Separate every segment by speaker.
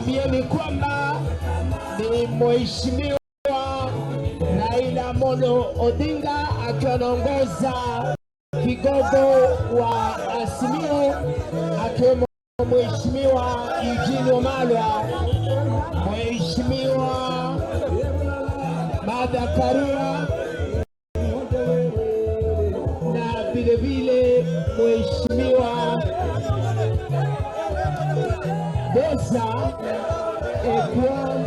Speaker 1: Niwaambieni kwamba ni Mheshimiwa Raila Amolo Odinga akiwa anaongoza kigogo wa Azimio, akiwemo Mheshimiwa Eugene Wamalwa, Mheshimiwa Martha Karua na vile vile Mheshimiwa Bosa Ekwan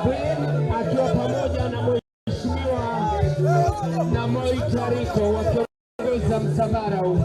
Speaker 1: Gwen akiwa pamoja na Mheshimiwa Namoi Tariko wakiongoza msafara huu.